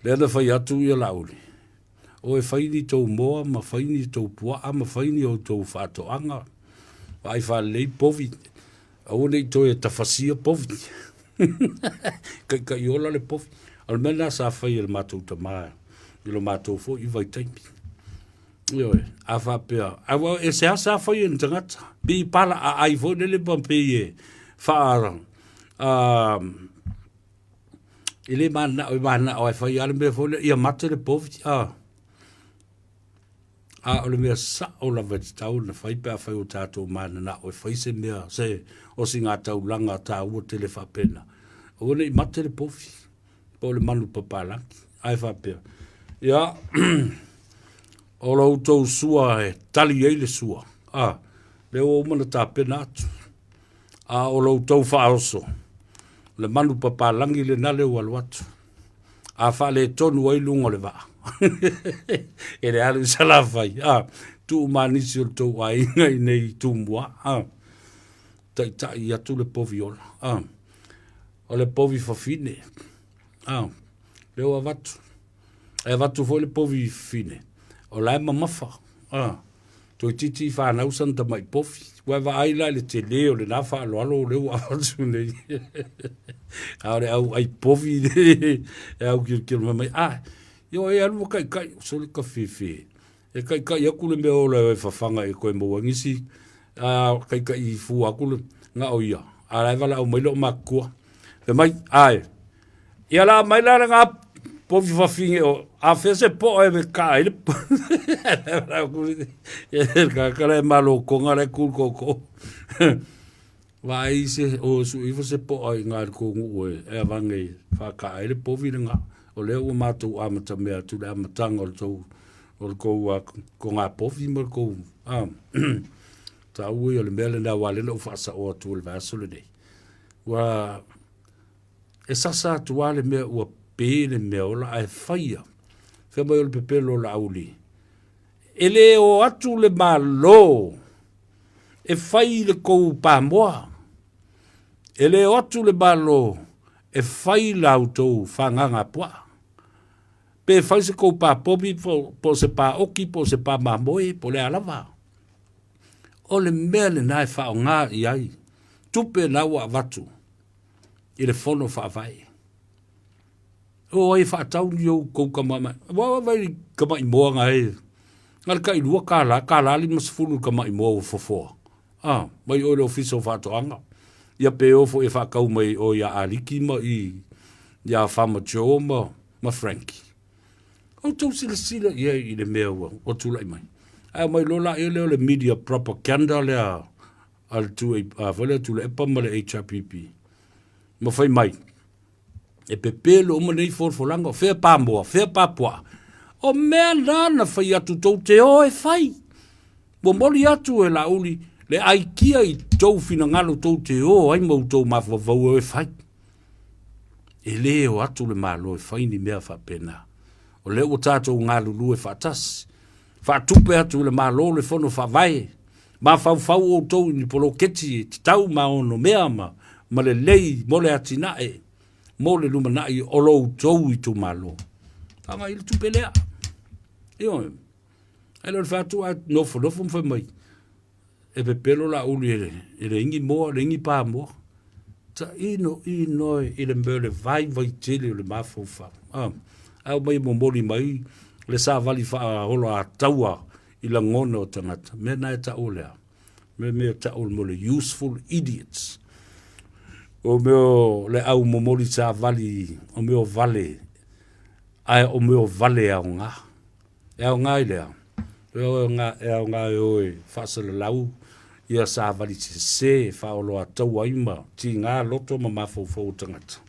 Lea na fai atu ia Laauli, O e fai ni tou moa ma fai ni tou puaa ma fai ni outou faatoaga, vaai faalelei povi, aua ne i toe tafasia povi. Kaikai ola le povi. O le mea lena sa fai e le matou tama i lo matou foi vaitaimi. Ioe, a faapea, aua e seasea fai e ni tagata, pei pala aai foi lele ma pei e faa e le mananao e mananao lava e fai lava le mea foi lea ia mate le povi a. A o le mea sao lava e tatau ona fai pe afai ua tatou mananao e fai se mea se osigataulaga taua tele faapena, aua ne i mate le povi po o le manu papalagi. Ae faapea, ia o lo outou sua e tali ai le sua, a, lea ua uma ona tapena atu. A o lo outou faaoso, o le manu papalagi lena lea ua alu atu. A faaletonu ai luga o le vaa, e le alu i Salafai, a, tuu ma nisi o le tou aiga i inei i Tumua, a, taitai atu le povi ola, a, o le povi fafine, a, lea ua avatu. E avatu foi le povi fafine, o la e mamafa, a, Toeitiiti fanau sana tamai povi. Ua e vaai la i le tele o lena faaaloalo lea ua avatu nei. A o le au ai povi e au kilokilo mai mai, ah, io e alu ma kaikai, sole ka fefe. E kaikai aku le mea ola e fafaga e koe maua nisi, a kaikai fua aku le ngao ia. A la e valaau mai loo makutua. Fai mai, ae, Ia la mai la lena povi fafine o a fea se po'a e kaa ai le tagata la e malotoga la e tu i le tootoo. Vaai se o sue ifo se po'a i ina i le tou nuu e avane e faakaa ai le povi lena. O lea ua matou amatamea atu i le amataga o le tou o le tou togapovi ma le tou taua ia o le mea lena aua o lea na ou faasaoa atu i le vaiaso lenei. Ua E sasa atu lava le mea ua pe le mea ola ae faia. Fai mai o le pepelo o Laauli, e le o atu le Malo e fai le tou pamoa, e le o atu le Malo e fai la outou fagaga puaa. Pe fai se tou pā povi po o se pā oki po o se pā mamoe po o le a lava. O le mea lena e faaaoga i ai tupe na ua avatu i le fono faavae. O ai e faatau ni ou kou tama, ua vaai i tama'i moa na e, na o le tailua tala, tala 50 i le tama'i moa ua fofoa, a, mai o i le Ofisa o Faatoaga. Ia pe o foi e faatau mai o ia Aliki ma i ia Farmer Joe ma, ma Frankie. Outou silasila i ai i le mea ua, ua tulai mai. Ae omai loa laia lea o le media propaganda lea a le tu, a foi lea Tuilaepa ma le HRPP, ma fai mai, e pepelo uma nei folafolaga, o fea pamoa, fea papuaa. O mea na na fai atu tou te o e fai. Ua moli atu e Laauli le aikia i tou finagalo tou te o ai ma outou mafaufau e o e fai. E le o atu le Malo e fai ni mea faapena. O lea ua tatou galulue faatasi. Faatupe atu i le Malo le Fono Faavae Mafaufau outou i ni poloketi e tatau ma onomea ma, ma lelei mo le atinae mo le lumanai o lo outou itumalo. Faga i le tupe lea. Ioe. Ae le o le fai atu ae nofonofo ma fai mai, e pepelo Laauli e le, e le ingi moa, le ingi pa moa. Ta ino ino e i le mea o le vaivai tele o le mafaufau. Ah, ae omai e momoli mai le savali faaola taua i lagona o tagata. Mea na e tau lea. Mea mea tau mo le useful idiots. O mea o le au momoli savali, o mea o vale, ae o mea o vale aoga. E aoga i le a? E aoga, e aoga e o e faasalalau ia savali sese e faaoloataua ai ma tiga loto ma mafaufau o tagata.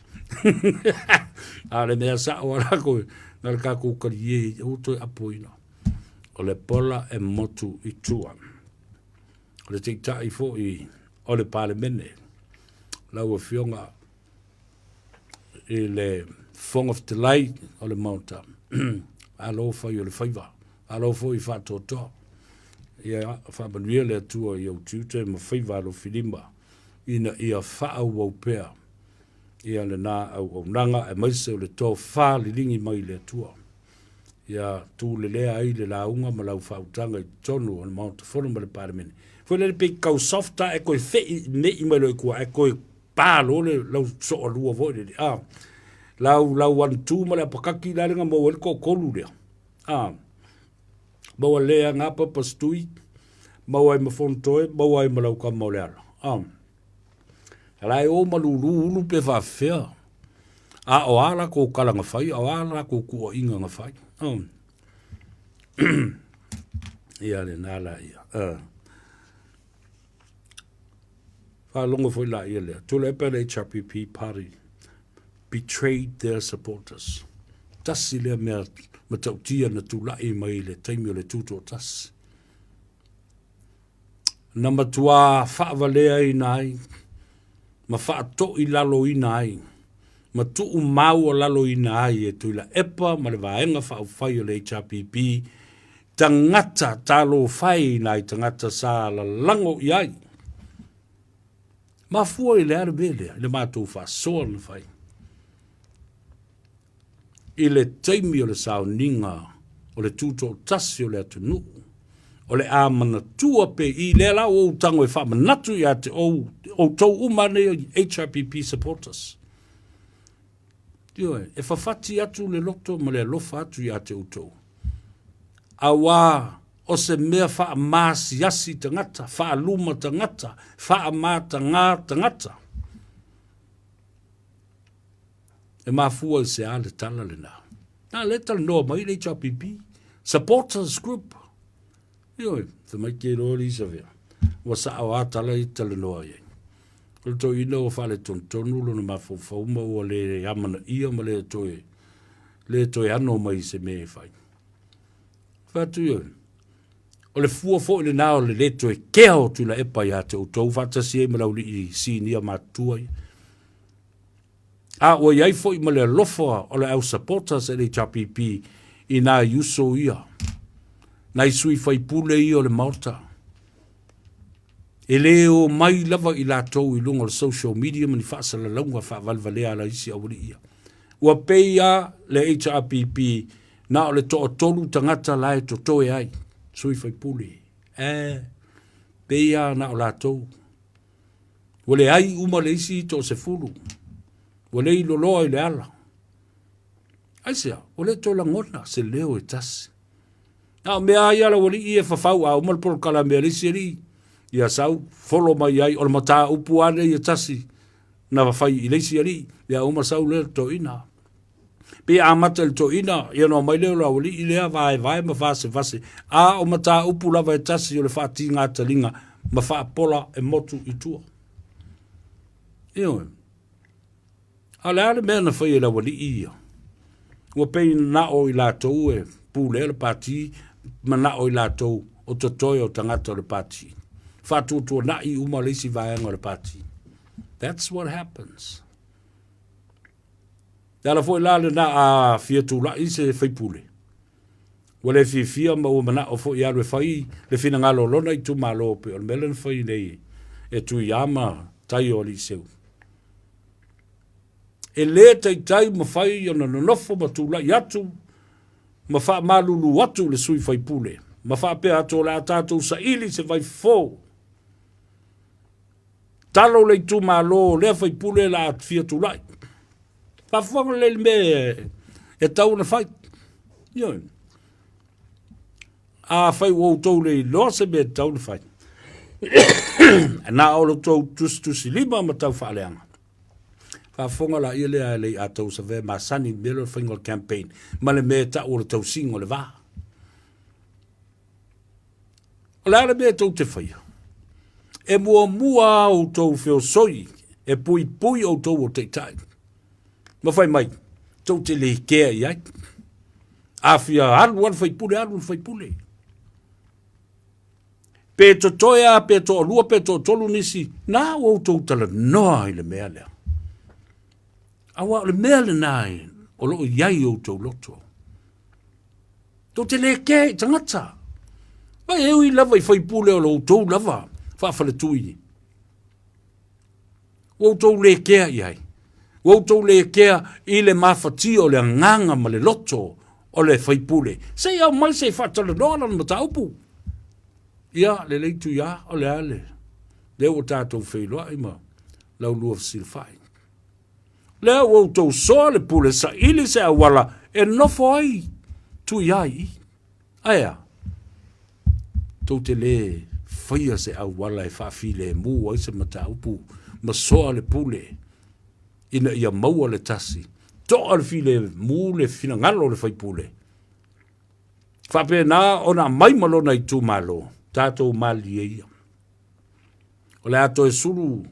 A o le mea sao a lako, na le tatou talie, aua toe apoina. O le pola e motu i tua. O le taitai foi o le Palemene, lau Afioga i le Fofoga Fetalai o le Maota, malo fai o le faiva, malo foi faatoatoa. Ia faamanuia le Atua i ou tiute ma faiva alofilima ina ia faaauau pea. Ia lena auaunaga aemaise o le tofa liligi mai i le Atua. Ia tulelea ai le lauga ma lau faautaga i totonu o le Maota Fono ma le Palemene. Foi lele pei tau soft a e toe fe'i me'i mai loa i tua ae toe pa loa le lau soalua foi lele. A, lau, lau 1-2 ma le apakaki la le na maua ai le toatolu lea. A, maua le aga pasitui, maua ai ma Fonotoe, maua ai ma lau tama o Leala. A, a la e o ma lulu ulu pe faafefea. A o a latou tala na fai, a o a latou tuuaiga na fai. Oh. Ia lena la ia. Faalogo foi la ia lea. Tuilaepa le HRPP party betrayed their supporters. Tasi lea mea matautia na tulai mai i le taimi o le tutoatasi. Na matuā faavaleaina ai ma faatoilaloina ai ma tuumaualaloina ai e Tuilaepa ma le Vaega Faaupufai o le HRPP tagata talofa e i nai tagata sa lalago i ai. Mafua i le a le mea lea i le matou faasoa na fai i le taimi o le sauniga o le tutoatasi o le atunuu, o le a manatua pe i lea la ua ou tago e faamanatu ia te ou, outou uma nei HRPP supporters. Ioe, e fafati atu le loto ma le alofa atu ia te outou. Auā o se mea faamaasiasi tagata, faaluma tagata, faamatagā tagata. E mafua i se a le tala lena? Na lea e talanoa mai le HRPP, supporters group. Ioe, fai mai ke iloa le Isavea. Ua sao a tala i talanoa i ai. O le toeaina ua faaletonu lona mafaufau ma ua le amanaia ma le toe, le toe ano mai i se mea e fai. Fai atu ioe, o le fua foi lena o le le toe kea o Tuilaepa ia te outou faatasi ai ma le aualii sinia matutua ia. A ua i ai foi ma le alofa o le au supporters a le HRPP i nai uso ia, nai sui faipule ia o le Maota. E le o mai lava i latou i luga o le social media ma ni faasalalauga faavalevalea a isi aualii ia. Ua pei lava le HRPP na o le toatolu tagata la e totoe ai sui faipule. E pei lava na o latou. Ua leai uma le isi toasefulu, ua le iloloa i le ala. Aisea, ua le toe lagona se leo e tasi. A o mea lava ia a le aualii e fafau a uma le polokalame a le isi alii, ia sau folo mai ai, o le mataupu lava lenei e tasi na fai i le isi alii, ia uma sau lea le toeaina. Pei e amata i le toeaina, ia ona omai lea o le aualii lea vaevae ma vasevase, a o mataupu lava e tasi o le faatiga taliga ma faapola e motu i tua. Ioe. A o le a le mea na fai e le aualii ia? Ua pei na o i latou e pulea le pati, manao i latou o totoe o tagata o le pati. Faatuatuanai uma le isi vaega o le pati. That's what happens. Le ala foi la lena a fia tulai se faipule, ua le fiafia ma ua manao foi e alu e fai le finagalo o lona itumalo pei o le mea lea na fai nei e Tuia ma tai o Aliiseu. E le taitai mafai ona nonofo ma tulai atu ma faamalulu atu le sui faipule ma faapea atu o le a tatou saili se vaifofo. Talo le itumalo o lea faipule la a fia tulai. Faafofoga lelei le mea e tau ona fai. Ioe. A fai ua outou le iloa se mea e tau ona fai. Na o lo tou tusitusilima ma tau faaleaga. Faafofoga la ia lea e le i a tau savea masani mea lea o le faiga o le campaign ma le mea e tau o le tausiga o le va. O le a le mea tou te faia? E muamua a outou feosoi e puipui outou o taitai. Ma fai mai, tou te le kea i ai. A fia alu alu faipule, alu le faipule. Pe totoe a, pe toalua, pe toatolu nisi, na ua outou talanoa i le mea lea. Aua o le mea lena o lo o i ai i outou loto. Tou te le kea i tagata. Vai e ui lava i faipule o lo outou lava faafaletui. Ua outou le kea i ai. Ua outou le kea i le mafatia o le agaga ma le loto o le faipule. Se i aumai se i faatalanoa lana mataupu. Ia, lelei Tuia, o le a le lea ua tatou feiloai ma laulua fesilafai. Lea ua outou soa le pule saili se auala e nofo ai Tuia i i. Ae a? Tou te lē faia se auala e faafilemu ai se mataupu ma soa le pule ina ia maua le tasi, toa le filemu le finagalo o le faipule. Faapena ona aumai ma lona itumalo, tatou malilie ia. O le a toe sulu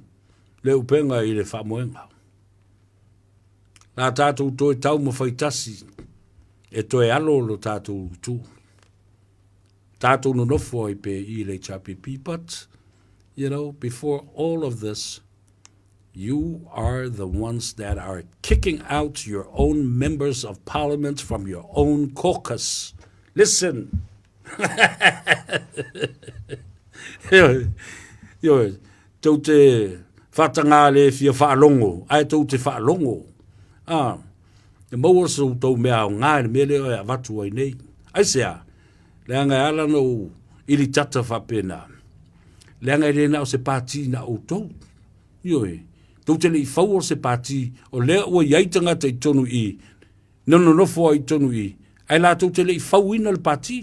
le upega i le faamoega. La tatou toe taumafai tasi e toe alo lo tatou itu. Tatou nonofo ai pe i le HRPP, but, you know, before all of this, you are the ones that are kicking out your own members of parliament from your own caucus. Listen. Ioe, tou te whaatangā le fia whaalongo, ae tou te whaalongo. Ah, e maua so tou mea ao ngā le mea lea e avatu ai nei. Aisea, leaga e ala ona ou ili tata faapena, leaga e le na o se pati na outou. Ioe, tou te le i faua se pati, o lea ua i ai tagata i totonu i i, na nonofo ai i totonu i i, ae latou te le i fauina le pati.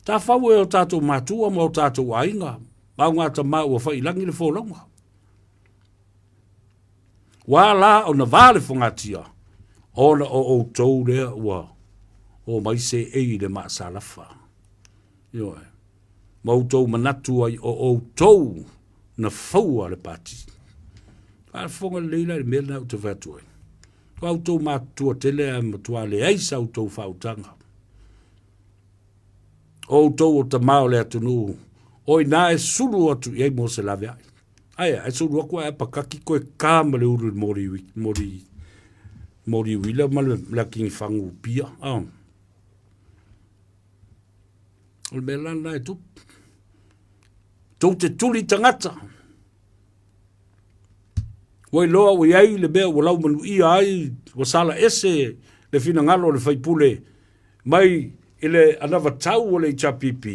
Ta fau e o tatou matua ma o tatou aiga, ma augatama ua fai i lagi le folauga. Ua ala ona va le fogatia, ona o outou lea ua omai seei i le maasalafa. Ioe. Ma outou manatu ai o outou na faua le pati. Faafofoga lelei la i le mea lena ou te fai atu ai. Ua outou matutua tele ae matua leai sa outou faautaga. O outou o tama o le atunuu, o ina e sulu atu i ai mo se laveai. Ae a, e sulu atu ae apakaki koe ka ma le ulu i le moli, moli, moli uila ma le lakini fagu pia. Oh. O le mea la lena e tupu. Tou te tuli tagata. Ua iloa ua i ai le mea ua laumanuia ai, ua sala ese le finagalo o le faipule mai i le anavatau o le HRPP.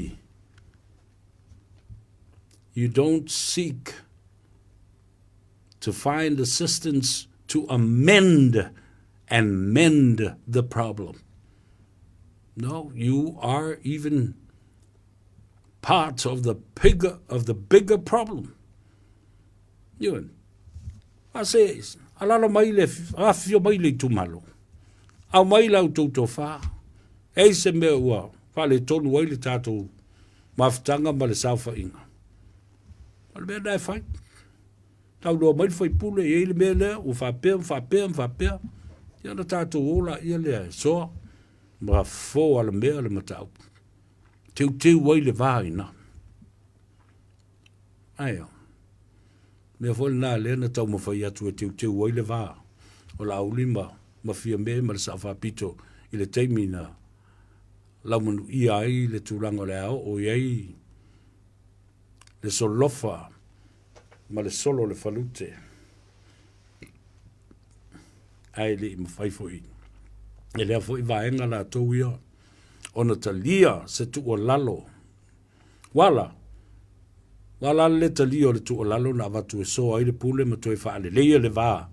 You don't seek to find assistance to amend and mend the problem. No, you are even part of the bigger, of the bigger problem. Ioe. A se, alala mai le, afifio mai le itumalo. Au mai la outou tofa. Ei se mea ua faaletonu ai le tatou mafutaga ma le saofaiga. O le mea lena e fai. Tauloa mai le faipule, e i ai le mea lea, ua faapea ma faapea ma faapea. Ia ona tatou o laia lea e soa ma fofo alamea le mataupu. Teuteu ai le va i ina. Ae a. Mea foi lena lea na taumafai atu e teuteu ai le va o Laauli ma, ma Fiame ma le Sao Faapito i le taimi na laumanuia ai le tulaga o le a oo i ai le solofa ma le solo o le falute. Ae le i mafai foi e lea foi vaega latou ia ona talia se tuualalo. Ua ala, ua ala le talia o le tuualalo na avatu e soa ai le pule ma toe faaleleia le va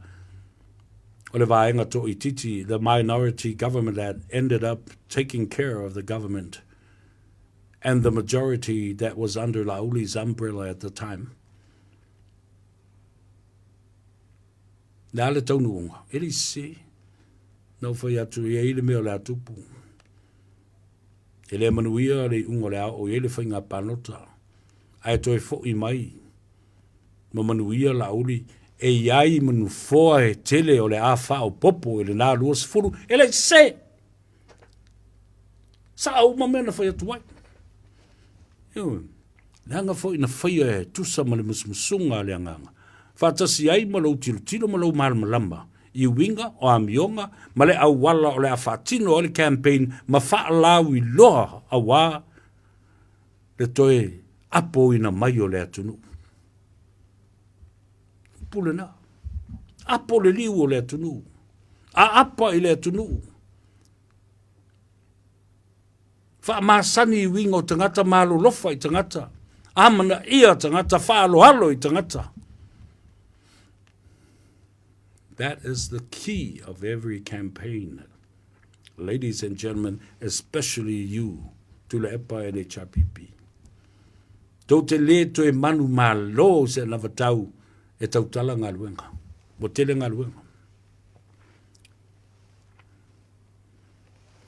o le vaega toaitiiti, the minority government that ended up taking care of the government and the majority that was under Laauli umbrella at the time. Le a le taunuuga? E le i sese. Na ou fai atu, e i ai le mea o le a tupu. E le manuia le iuga o le a oo i ai le faiga palota, ae toe foi mai ma manuia Laauli e i ai ma nofoa e tele o le a faaopoopo i lena 20, e le i sese. Sao uma mea na fai atu ai. Ioe. Leaga foi na faia e tusa ma le musumusuga a le Agaga, faatasi ai ma lou tilotilo ma lou malamalama i uiga o amioga ma le auala o le a faatino ai le campaign ma faalauiloa aua le toe apoina mai o le atunuu. Upu lena. Apo le liu o le atunuu. Aapa i le atunuu. Faamasani i uiga o tagata, malolofa i tagata, amanaia tagata, faaaloalo i tagata. That is the key of every campaign. Ladies and gentlemen, especially you, Tuilaepa and HRPP. Tou te lē toe manu malo se anavatau e tautala galuega. Ua tele galuega.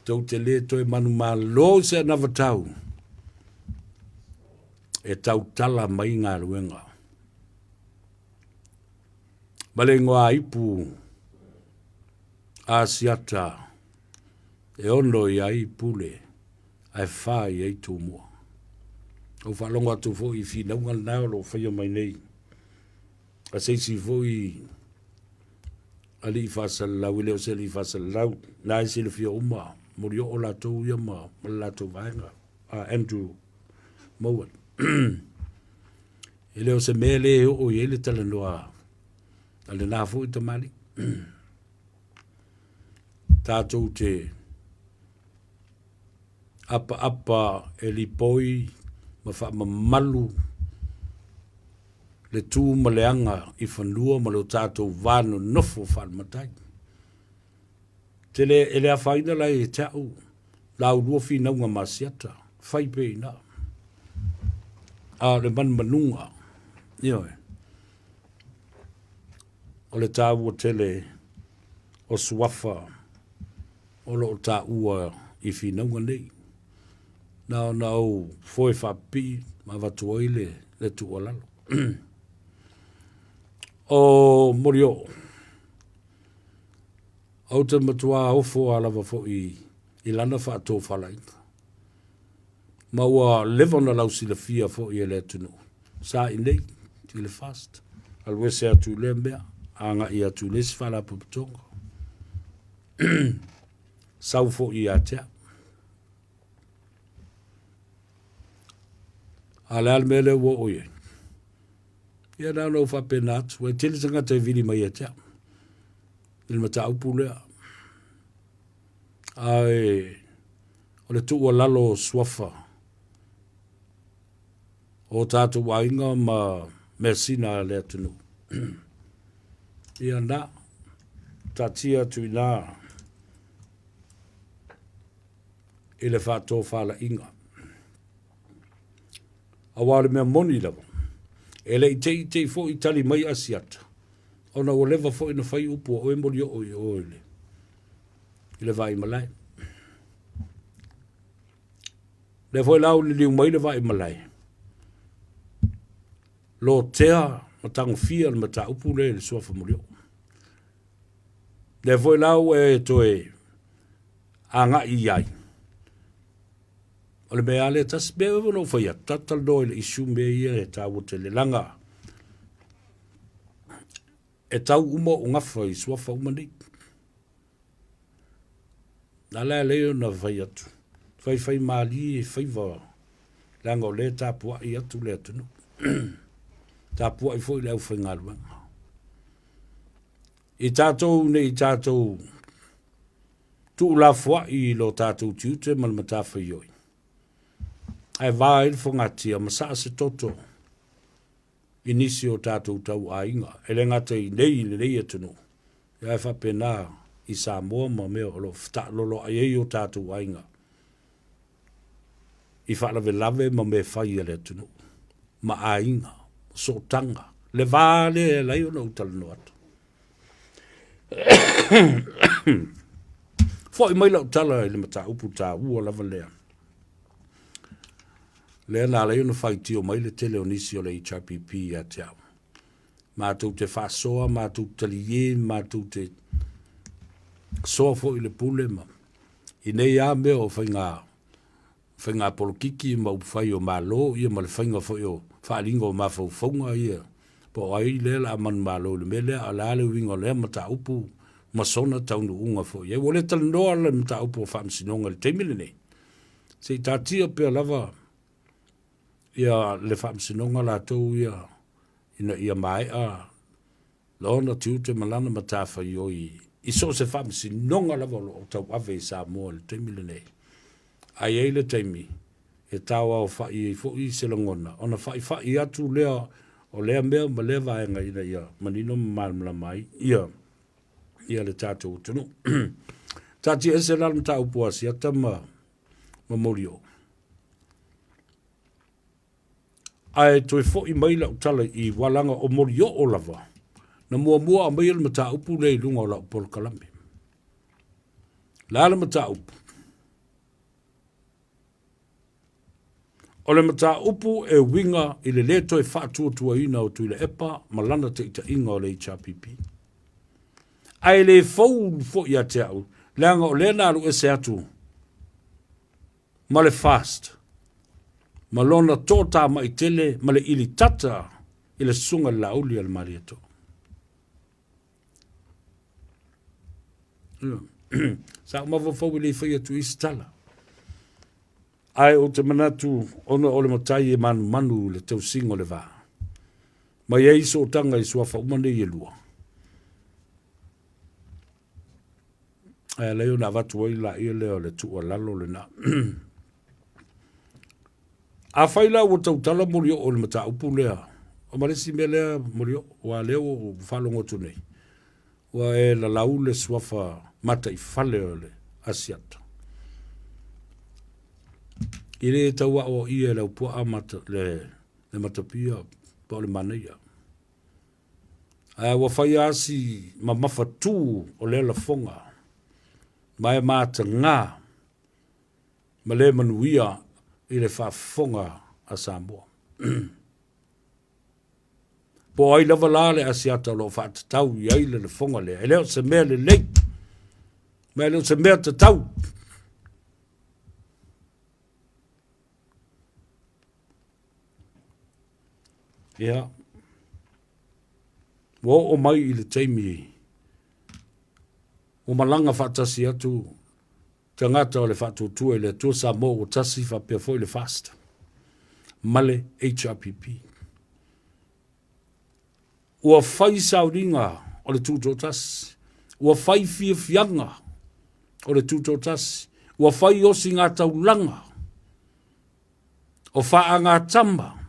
Tou te lē toe manu malo se anavatau e tautala mai galuega. Ma le igoa ipu Asiata e ono i ai Pule ae fa i ai Tumua. Ou faalogo atu foi i finauga lena o lo o faia mai nei a se isi foi alii faasalalau, e le o se alii faasalalau, na e silafia uma, Molioo latou ia ma le latou vaega, a Andrew Mowat. E le o se mea le oo i ai le talanoa a lena foi tamalii. Tatou te apaapa e lipoi ma faamamalu le tu ma le aga i fanua ma lo tatou va nonofo faale-matai. Tele e le afaina la ia te au la ulua finauga ma Asiata, fai pea i ina. A o le manumanuga, ioe, o le taua tele o suafa o lo o taua i finauga nei. Na ona ou foe faapipii ma avatu ai le, le tuualalo. o Molioo, ou te matua ofo a lava foi i lana faatofalaiga. Ma ua leva ona lausilafia foi e le atunuu. Sa i nei, i le FAST, alu ese atu i lea mea, agai atu i le isi faalapotopotoga. Sau foi ia te au. A o le a le mea lea ua oo i ai? Ia na ona ou faapena atu, e tele tagata e vili mai ia te au i le mataupu lea. Ae o le tuualalo o suafa o tatou aiga ma measina a le atunuu. Ia na, taatia atu i ina i le faatofalaiga. Aua o le mea moni lava, e le i teitei foi tali mai Asiata, ona ua leva foi ona fai upu a oe Molioo i o i le, i le Vaaimalae. Lea foi la ua liliu mai le Vaaimalae, lotea ma tagofia le mataupu lea i le suafa Molioo. Lea foi la ua e toe agai i ai, o le mea lava lea tasi, mea na ou fai atu, tatou talanoa i le issue mea ia e taua tele, leaga e tau uma ou gafa i suafa uma nei. Na ala e alai ona fai atu, faifai malie faiva, leaga o lea e tapuai atu le atunuu, tapuai foi le aufaigaluega. I tatou nei tatou tuulafoai i lo tatou tiute ma le matafaioi, ae va ai le fogatia ma saa se toto i nisi o tatou tauaiga, e le gata i nei i lenei atunuu, ae faapena i Samoa ma mea o lo o fetaaloloai ai o tatou aiga i faalavelave ma mea fai a le atunuu ma aiga, sootaga, le va lea e ala ai ona ou talanoa atu. Foi mai lau tala i le mataupu taua lava lea. Lea na ala ai ona faitio mai le tele o nisi o le HRPP ia te au. Matou te faasoa, matou te taliē, matou te soa foi i le pule ma i nei lava mea o faiga faiga polokiki ma upufai o Malo ia ma le faiga foi o faaaliga o mafaufauga ia, po o ai lea o le a manumalo i le mea lea, a o le a le uiga o lea mataupu ma sona taunuuga foi i ai. Ua le talanoa le mataupu o Faamasinoga i le taimi lenei, se i taatia pea lava ia le Faamasinoga latou ia ina ia maea. Lona tiute ma lana matafaioi i so o se faamasinoga lava o lo o tauave i Samoa i le taimi lenei. Ae i ai le taimi e tauaofa'i ai foi se lagona ona fa'ifa'i atu lea o lea mea ma lea vaega ina ia manino ma malamalama ai ia ia le tatou atunuu. Taatia ese la le mataupu a Asiata ma ma Molioo. Ae toe fo'i mai lau tala i walaga o Molioo lava na muamua aumaia le mataupu lea i luga o lau polokalame. Le a le mataupu? O le mataupu e uiga i le lē toe faatuatuaina o Tuilaepa ma lana taitaiga o le HRPP. Ae le fou foi ia te au, leaga o lea na alu ese atu ma le FAST ma lona toatamai tele ma le ilitata i le susuga i le Laauli a le Malietoa. Sa ou mafaufau e le i fai atu i se tala. Ae ou te manatu ona o le matai e manumanu i le tausiga o le va. Ma i ai sootaga i suafa uma nei e lua. Ae ala ai ona avatu ai laia lea o le tuualalo lena. Afai la ua tautala Molioo i le mataupu lea, o ma le isi mea lea Molioo, aua lea ua ou faalogo atu nei, ua e lalau le suafa mataifale o le Asiata. E le tau aoaia e le aupuaa mata, le, le matapia po o le manaia. Ae ua fai lava si mamafa tu o lea lafoga, ma e mataga ma le manuia i le faafofoga a Samoa. Po o ai lava la le Asiata o lo o faatatau i ai le lafoga lea, e le o se mea lelei, ma e le o se mea tatau. Ia, ua oo mai i le taimi ua malaga faatasi atu tagata o le Faatuatua i le Atua Samoa ua tasi faapea foi le FAST ma le HRPP. Ua fai sauniga o le Tutoatasi, ua fai fiafiaga o le Tutoatasi, ua fai osigataulaga o faagatama,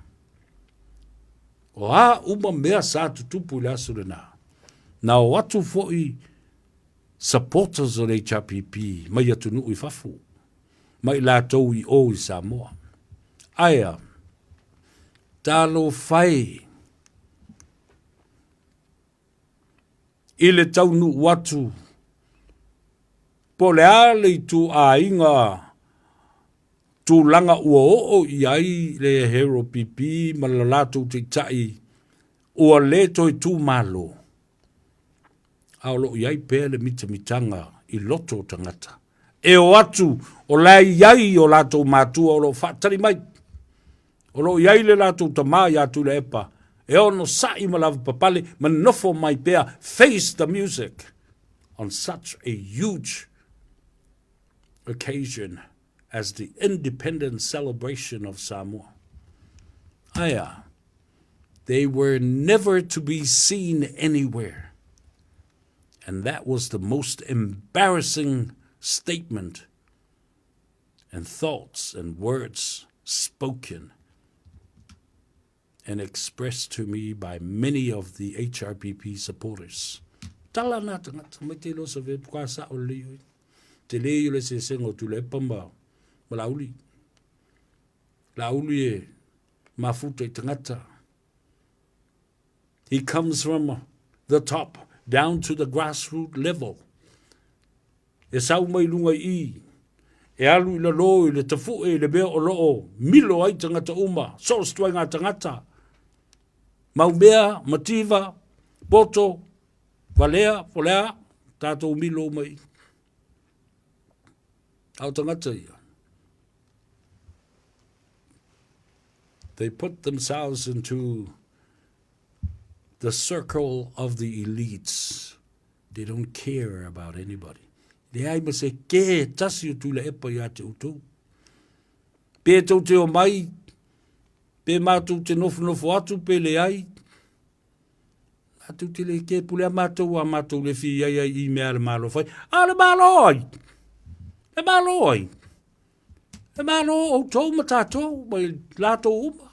o a uma mea sa tutupu i le aso lena. Na o atu foi supporters o le HRPP mai atunuu i fafo, ma i latou i o i Samoa. Ae a? Talofa e! I le taunuu atu po o le a le ituaiga tulaga ua oo i ai le HRPP ma le latou taitai ua le toe tumalo, a o lo o i ai pea le mitamitaga i loto o tagata e o atu o la e i ai o latou matua o lo o faatali mai, o lo o i ai le latou tama ia Tuilaepa e onosai ma lavapapale ma nofo mai pea, face the music on such a huge occasion as the independence celebration of Samoa. Aia, they were never to be seen anywhere. And that was the most embarrassing statement and thoughts and words spoken and expressed to me by many of the HRPP supporters. Tala nā tangata, mai te losa ve puka sa o le ui. Te le i o le sesenga o Tuilaepa ma, ma Laauli. Laauli e mafuta i tagata. He comes from the top down to the grassroots level. E sau mai lunga i i, e alu i lalo i le tafu'e i le mea o lo o milo ai tagata uma, so o se ituaiga tagata, mau mea, mativa, poto, valea, po o le a, tatou milo uma i i. A o tagata ia, they put themselves into the circle of the elites. They don't care about anybody. Leai ma se kē tasi o Tuilaepa ia te outou. Pe tou te omai, pe matou te nofonofo atu pe leai. Matou te le ke pule a matou a matou le fi ai ai i mea a le Malo fai. A o le Malo ai? Le Malo ai? Le Malo outou ma tatou ma i latou uma.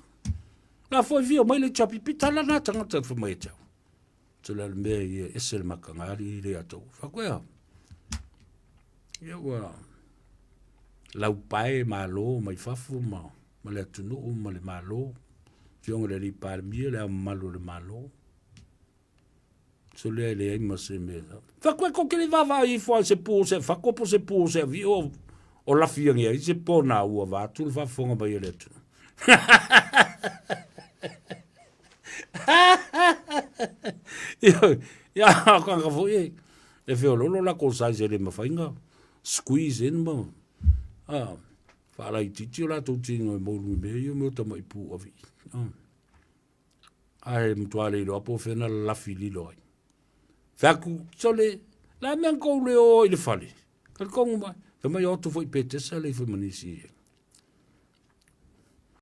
La foi fia mai le HRPP tala na tagata fai mai te au. Te le mea ia ese le makagali le atou. Fa koe a. Ia ua laupae malo mai fafo ma ma le atunuu ma le Malo, Afioga i le Alii Palemia, le Ao Mamalu o le Malo. So lea e leai ma se mea. Fai atu e tou te le vaavaai ifo lava i se pu o se afato po o se pu o se avio o lafi ane ai se pona ua vaeatu le faafofoga mai a le atunuu. Ia, o tagata foi e feoloolo latou size e le mafai ona squeeze in ma faalaitiiti o latou tino e moulu i mea ia o mea o tamai pu avii. Ae matua le iloa po o fea na lalafi lilo ai. Fai atu, sole, o le a le mea na tou le o ai i le fale? Talitonu mai, fai mai o atu foi i Petesa leai foi ma nisi.